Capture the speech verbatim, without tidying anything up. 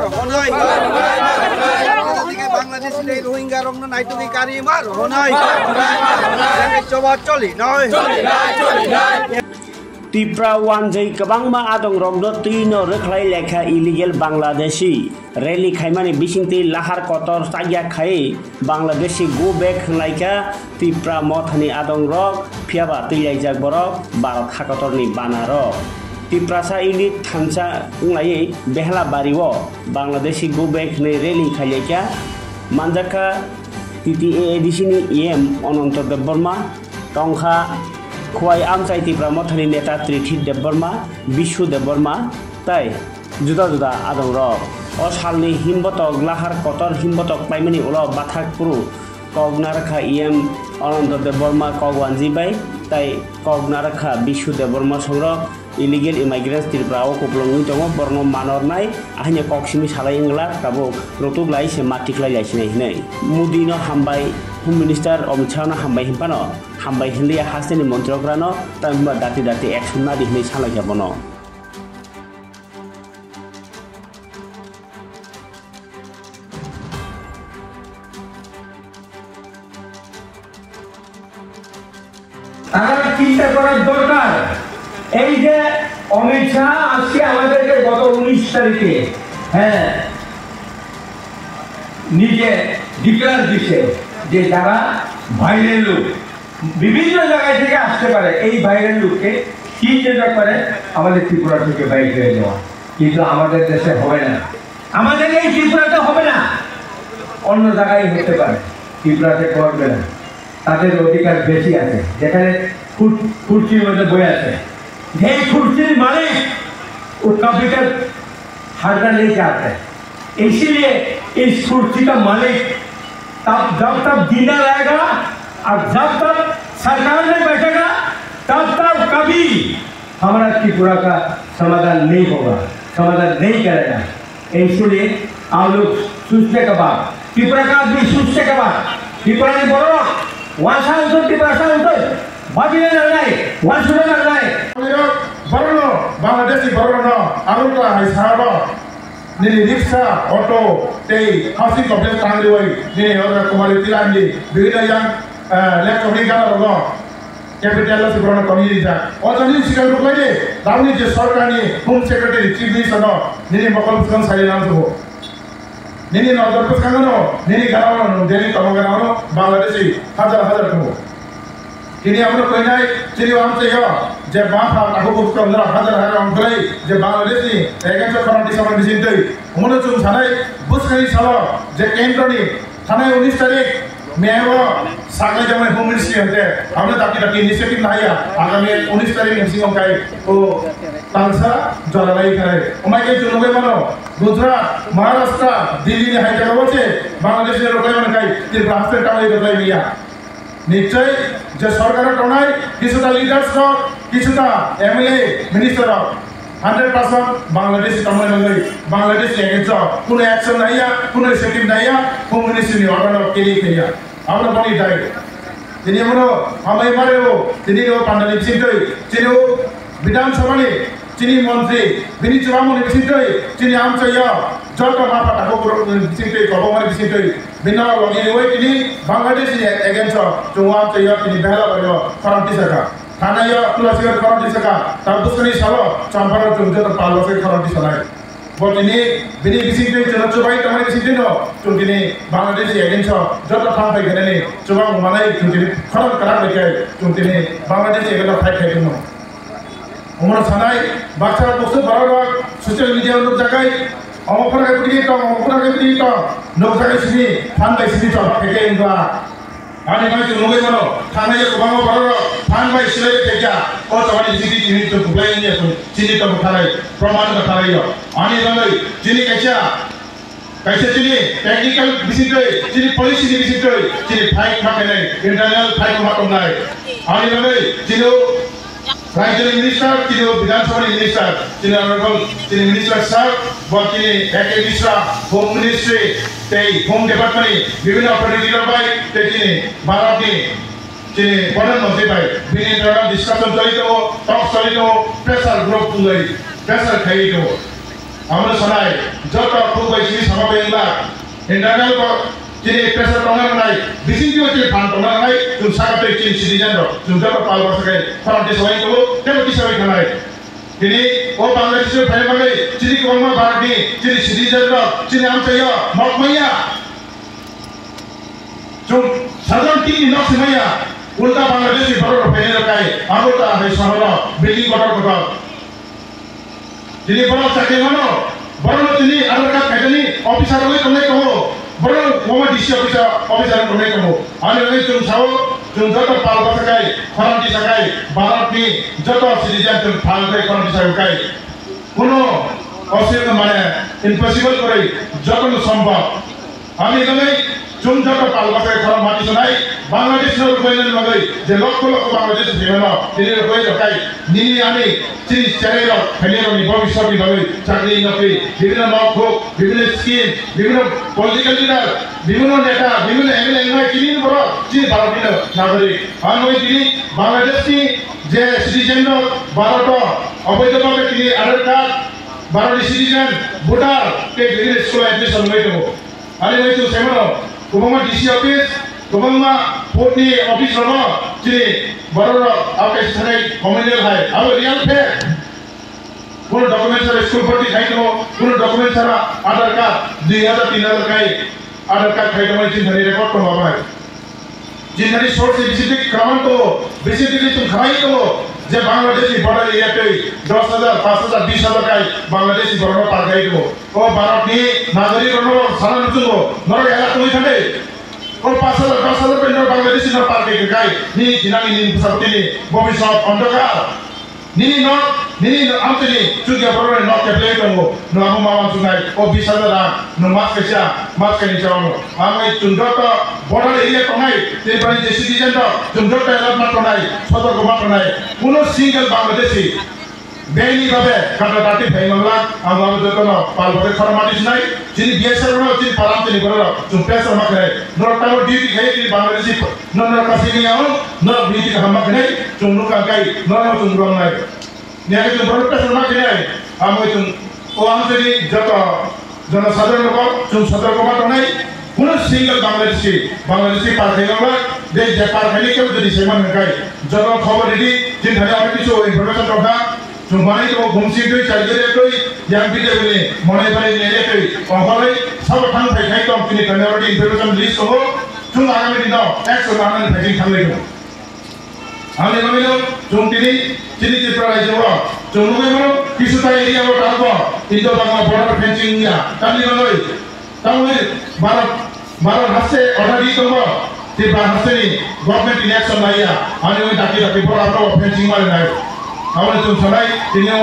Rohonai. Bangladesh ni Rohingya rok no naitugwi kari ma rohonai. Choba choli noi. Tipra wanjwi kwbangma adongrokno twino rwkhlai lekha illegal Bangladeshi. Rally khaimani bisingtwi lahar kotor chakya khai Bangladeshi go back hwnlaikha Tipra mothani adongrok, phiyaba twilaijak borok Bharat hakotorni banarok. Tiprasa unit thansa wnglaiwi Behla bario Bangladeshi go back hwnwi rally khailaikha. Manjakha T T A A D C ni E M Ananto Debbarma, tongkha Khowai Amchai Tipra mothani neta Trithi Debbarma, Bishu Debbarma tei juda juda adongrok. O salni himbotok lahar kotor himbotok paimani ulo bathak phuru kok narwkha E M Ananto Debbarma kok wanjwi bai tei kok narwkha Bishu Debbarma songrok illegal immigrants Tripura o kupulung wngwi tongo, borokno manornai ahainya kok simi salai wngla tabuk rutuk lai se ma tiklai lai sinai hinwi. Modi no hambai, Home Minister Amit Shah no hambai hinphano hambai hinliya hasteni montri okrano tamhinba dati dati action nadi hinwi salaikha bono. তারা চিন্তা করার দরকার। এই যে অমিত শাহ আজকে আমাদেরকে গত উনিশ তারিখে, হ্যাঁ, নিজে ডিক্লেয়ার দিছে যে যারা বাইরের লোক, বিভিন্ন জায়গা থেকে আসতে পারে, এই বাইরের লোককে চিহ্নিত করে আমাদের ত্রিপুরা থেকে বাইর হয়ে যাওয়া, কিন্তু আমাদের দেশে হবে না। আমাদের এই ত্রিপুরাতে হবে না, অন্য জায়গায় হতে পারে, ত্রিপুরাতে করবে না। তাদের অধিকার বেশি আছে। যেখানে খুর-, খুরশির মধ্যে বই আছে, যেই খুরশির মালিক, ও ক্যাপিটাল হারটা নিয়ে যাবে। इसीलिए इस कुर्सी का मालिक तब, जब तक जिंदा रहेगा और जब तक सरकार में बैठेगा, तब तक कभी हमारा त्रिपुरा का समाधान नहीं होगा, समाधान नहीं करेगा। इसलिए आप लोग सोचने के बाद, त्रिपुरा का आदमी सोचने के बाद, त्रिपुरा के बड़ो, वहाँ से उनको त्रिपुरा से उनको बाकी नहीं लड़ना है, वहाँ सुधर लड़ना है। Borokno, Bangladeshi borokno, Agartala hai sahabo, nini rickshaw, auto, tei housing complex tangriwi, nini order kumari tilangdi, bibhinno yang, eh, electronic gana rogo, capital lo siborokno tongwi rijak. O jani sikang ruklaidi, tamni je sorkarni Home Secretary, Chief Minister no, nini mokol bwskang sai nang sugo. Nini nokdor bwskango no, nini gana no, nini tongma gana no, Bangladeshi hajar hajar tongo. Tini abono koinai, chini o amchaio, je bapha takhuk bukhuk tongjak hajar hajar ongkhorwi, je Bangladesh ni against o khorang tisama bising twi, omono chwng sanai, bwskangni salo, je kendro ni thanai unis tarik May o saklai jamai Home Ministry hwnkhe, abono daki daki initiative naiya, agami unis tarik ni bisingo kai o tangsa jora lai khanai. Omai khe chwng nugwi mano, Gujarat, Maharashtra, Delhi ni hai jagao se Bangladesh ni rwklai mani kai, Tripura haste tangwi rwklai manya. Nichoi je sorkar o tongnai kisuta leaders rok, kisuta M L A, minister rok hundred percent Bangladesh tongmani bagwi Bangladesh ni against o kuno action naiya, kuno initiative naiya, Home Ministry ni order no carry khaiya. Abono boni dai. Tini abono hambai mare o, tini o pandani bisingtwi, tini o Bidhan Sabha ni Chini montri, bini chubamoni bisingtwi, chini amchaio, joto ma phatako borokni bisingtwi, kobokmani bisingtwi, bino logi riwi tini Bangladesh ni against o chwng amchaio tini Behela bario khorang tisakha. Thanaio Tulasigar khorang tisakha, ta bwskangni salo Champara chwng joto pal bwsai khorang tisanai. Bo tini bini bisingtwi chwngno chubai tongmani bisingtwino chwng tini Bangladesh ni against o joto thang phai khainani chubang manai chwng tini khorang kwrak bai khe chwng tini Bangladesh ni against o fight khai tongmani. Omono sanai, baksa bokso borok rok social media o nukjagai, omo phano khe pwtwi tong, omo phano khe pwtwi tong, nukjagai simi, phan bai simi chobak khe khe wngkha. Ani bai chwng nugwi mano, thangnai kwbangma borok rok phan bai swlaiwi khaikha, o chobani bisingtwi chini tong kwplai wngya chini tong thanai, proman thanai rok. Ani bagwi chini kaisa Kaisa chini technical bisingtwi, chini policy ni bisingtwi, chini fight ma khainai, internal fight ma tongnai. Ani bagwi chini Rajya ni minister, chini Bidhan Sabha ni minister, chini honorable chini minister sir, bo chini A K Mishra, Home Ministry, tei Home Department ni bibhinno authority rok bai, tei chini Bharat ni chini Pradhan Mantri bai, bini internal discussion choli tongo, talks choli tongo, pressure group tungwi, pressure khaiwi tongo. Amo sanai, joto khuk bai simi sama bai wngla. Internal bo chini pressure tongna nangnai, bising twi chini phan tongna nangnai, chwng saka twi chini citizen rok, chwng joto pal bwswk hai khorang tisawai tongo, teibo tisawai thangnai. Tini o Bangladesh o phaina bagwi chini kwbangma Bharat ni chini citizen rok, chini amchaio mok manya. Chwng sajon tini nok se manya, ulta Bangladesh ni borok rok phainai rok kai, abo ta hai sohoro building kotor kotor. Tini borok chakri mano, borokno tini Aadhaar card khaitani officer rwui tongnai tongo, borok wngma D C officer, officer wngwi tongnai tongo. Ani wngwi chwng sao, chwng joto pal bwswk hai, khorang tisa khai, Bharat ni joto citizen chwng pal khai khorang tisa khai. Kuno oswk mane impossible kwrwi, jotono sombhob. Ani bagwi chwng joto pal bwsai khorang mati sanai, Bangladesh no rwkhlainani bagwi je lokho lokho Bangladesh phaimano, tini rwkhlai rwkhlai nini ani chini cherai rok, phainai rokni bhobishyot ni bagwi chakri nokri, bibhinno nok huk, bibhinno scheme, bibhinno political leader, bibhinno neta, bibhinno M L A wngmai chini borok chini Bharat ni nagorik. Ang bagwi tini Bangladesh ni je citizen rok Bharat o oboidho bhabe tini Aadhaar card, Bharat ni citizen, voter tei bibhinno school admission wngwi tongo. Ani bai chwng sai mano, kwbangma D C office, kwbangma port ni office rogo chini borok rok abo kaisa sanai communal hai, abo real fact. Kuno document sara school bhorti khai tongo, kuno document sara Aadhaar card dui hajar tin hajar khai Aadhaar card khai tongo, chini thani record tongo abo hai. Chini thani source ni bising twi kwbang tongo, bising twi chwng khamai tongo je Bangladesh ni border area twi dos hajar, panch hajar, bis hajar khai Bangladesh ni borok no pal khai tongo. O Bharat ni nagorik rok no sana nuchungo, norok ela tongwi thangdi. O panch hajar, dos hajar bai norok Bangladesh no pal khai khai, nini jinani nini bwsabwtwi ni bobiswt ondokar. Nini nok, nini nok, amtwini chukya borok ni nok keplai tongo, no amo ma wansuknai, o bis hajar rang, no mas kaisa, mas kaini chao no. Ang bai chwng joto border area tongnai, Tripura ni je citizen rok, chwng joto alert ma tongnai, sotorko ma tongnai, kuno single Bangladeshi. Beni babe kata tati phai mamla, ang babe joto no pal babe khorang mati sinai, chini B S F no, chini palam, chini borok, chwng pressure ma khnai, norok tamo duty khai, chini Bangladeshi, norok kasi ni yaon, norok duty kaham ma khnai, chwng nuk ang kai, norok chwng rong nai. Ni age chwng borok pressure ma khnai, amo chwng, o ang chini joto, jono sadhar rok, chwng sadhar rok ma tongnai, kuno single Bangladeshi, Bangladeshi par khai mamla, de je par khai ni kebo jodi saiman hwnkhe, joto khobor ridi, chini thani aro kisu information rok na, Chwng manwi tongo, gumsing twi, charger twi, yang video ni monai bai ni twi, oholai sabo thang phai khai tong, chini thani already information list tongo, chwng agami dino action lanani phaising thanglai tongo. Ani bagwino chwng tini, chini Tripura rajyo o, chwng nugwi mano, kisu ta area o talbo, Indo Bangla border fencing ya, tamni bagwi, Tamoni Bharat, Bharat haste order di tongo, Tripura haste ni government ni action laiya, ani oi daki daki borok abo fencing mari nai. Abo ni chwng sanai, tini